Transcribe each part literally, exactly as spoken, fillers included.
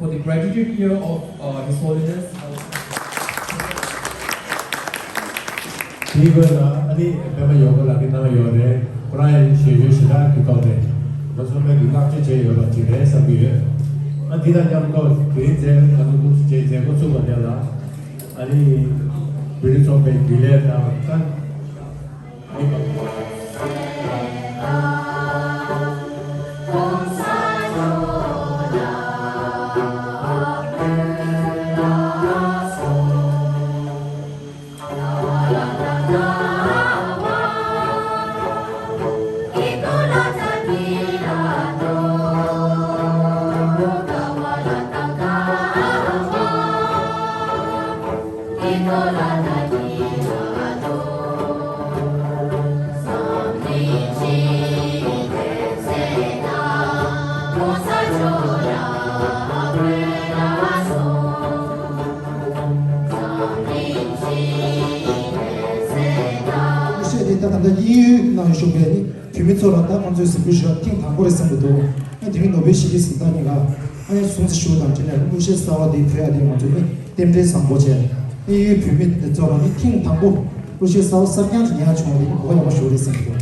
For the gratitude here of uh, His Holiness. དེའི་སྐོར་ལ་ཨ་ནི་པད་མ་ཡོ་གོ་ལགས་ཀྱིས་གནང་ཡོད་རེད། ཁོ་རང་ཡང་ཞལ་བརྗོད་ཞེ་དྲག་གི་ཐོག་ནས་ང་ཚོ་དམིགས་ཀྱི་བསྔགས་བརྗོད་བྱས་ཡོད་པ་ཅིག་རེད་བསམ་གྱི་ཡོད། ཨ་འདི་དང་མཉམ་དུ་དེ་རིང་མཛད་ང་ཚོ་འགོ་ཚུགས་བྱས་མཛད་འགོ་ཚུགས་པ་དེ་ལ་ཨ་ནི་བོད་རིགས་ཚོགས་པའི་རྒྱུན་ལས་དང་ད། ཀུ་ཤས་དེ་ད་ད་ལྟ་དབྱིན་ཡུལ་ནང་བཞུགས་པའི་ནི་བོད་མི་ཚོ་ལ་ད་ཁོང་ཚོའི་གཟིགས་འབུལ་ཞུ་བ་ཐེངས་དང་པོ་རེད་བསམ་གྱི་འདུག་ཨ་དེ་རིང་ནོ་བེལ་ཞི་བདེའི་གཟེངས་རྟགས་གཉིས་ཀ་ཨ་ནི་སྲུང་བརྩི་ཞུ་བ་དང་འབྲེལ་ནས་གླུ་གཞས་གསར་བ་དེ་ཕུལ་ཡ་དེ་ང་ཚོ་ནི་རྟེན་འབྲེལ་བཟང་པོ་བྱས། དབྱིན་ཡུལ་བོད་མི་དེ་ཚོ་ལ་ནི་ཐེངས་དང་པོ་གླུ་གཞས་གསར་བ་གསར་རྐྱང་ཅིག་ཉར་བྱུང་བ་དེ་ནི་གོ་བ་ཡག་པོ་ཞིག་རེད་བསམ་གྱི་འདུག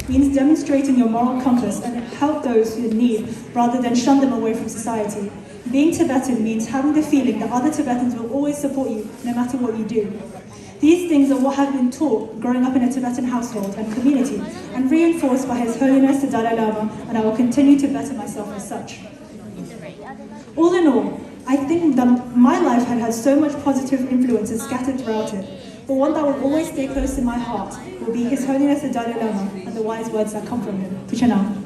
Means demonstrating your moral compass and help those who need rather than shun them away from society. Being Tibetan means having the feeling that other Tibetans will always support you no matter what you do. These things are what have been taught growing up in a Tibetan household and community and reinforced by His Holiness the Dalai Lama, and I will continue to better myself as such. All in all, I think that my life had had so much positive influences scattered throughout it, but one that will always stay close to my heart will be His Holiness the Dalai Lama and the wise words that come from him. Tushanam.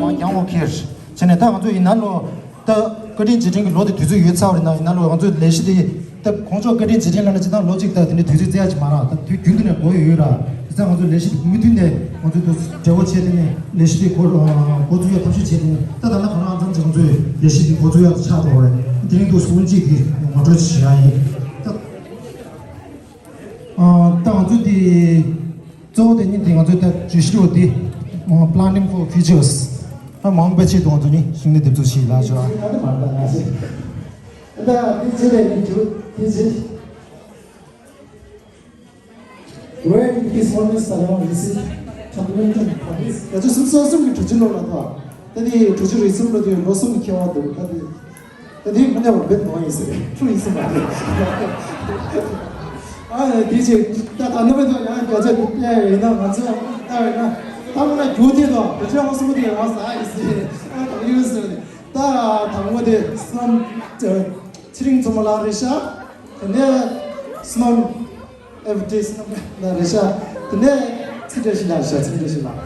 མང་རྒྱང་ལོ་ཁེར། བྱས་ནས་ད་ང་ཚོ་ཡིན་ན་ལོ། ད་བཀའ་དྲིན་རྗེས་དྲན་གྱི་ལོ་དེ་དུས་ཚོད་ཡོལ་ཚར་བ་རེད་ན། ཡིན་ན་ལོ་ང་ཚོ་ལས་གཞི་དེ་ད་གོང་ཆོག་བཀའ་དྲིན་རྗེས་དྲན་ལབ་ན་སྤྱིར་བཏང་ལོ་གཅིག་ད་དེ་འདྲའི་དུས་ཚོད་བཙལ་ཡ་ཅིག་མ་རག་ད་དུས་རྒྱུན་དུ་ནས་འགོ་ཡོད་ཡོད་ར། དེ་ཚོ་ང་ཚོ་ལས་གཞི་དེ་མུ་མཐུད་ནས་ང་ཚོ་དུ་འབྲེལ་བ་བྱས། དེ་ནས་ལས་གཞི་དེ་འགོ་འགོ་འཛུགས་ཡ་ཐབས་ཤེས་བྱས། དེ་ནས་ད་ད་ལྟ་ཁོ་རང་ཙམ་ཅིག་ང་ཚོས་ལས་གཞི་དེ་འགོ་འཛུགས་ཡ་ཆགས་འགྲོ་བ་རེད། དེ་རིང་དུ་སུན་ཅིག་དེ་ངོ་སྤྲོད་ཅིག་བྱེད་ཡ་ཡིན། ད་ད་ང་ཚོ་དེ། གཙོ་བོ་དེ་ཉིད་དེ་ང་ཚོའི་ད་བརྗོད་གཞི་འོ་དེ། Planning for Futures. ཨ་མང་པོའི་ཆེད་དུ་ང་ཚོ་ནི་ཤིང་ནི་འདེབས་འཛུགས་བྱེད་ལ་ཞུ་བ། ད་དེ་ཚོ་ལས་ནི་འགྲོ་དེ་ཚེ། Where in this wellness salon is it? Complimentary for this. ད་ཚོ་སུམ་སོ་གསུམ་གྱི་གྲུ་ཆུ་ལོ་ལ་ཐོག་ད་དེ་གྲུ་ཆུ་རེ་གསུམ་ལ་དེ་ལོ་གསུམ་གྱི་ཁེ་བ་འདུག་ད་དེ། ད་དེའི་མི་ཉམས་པ་བེད་མང་ཡིན་ཟེར། ཁྲུ་ཡིན་ཟེར་མ་རེད། ཨ་དེ་ཅིག་ད་ད་ནུབ་ཏུ་ཡང་རྒྱ་ཆེ་དུ་སྤེལ་ཡིན་ན། ང་ཚོ་ལྟ་བས་ན་ད་མི་ན་རྒྱུ་དེ་དང་དེ་ཆེ་བ་གསུམ་དེ་ཡང་ཟ་ཡིན་ཟེར། ཨ་ད་ཡོད་ཟེར། ད་དང་པོ་དེ་སྣམ་ཚེ་རིང་མཚོ་མོ་ལགས་རེད་ཤག་དེ་ནས་སྣམ་ཨེབ་ཏེ་སི་ལ་རེད་ཤག་དེ་ནས་ཚིག་བཀྲ་ཤིས་ལགས་རེད་ཤག་ཚིག་བཀྲ་ཤིས་ལགས།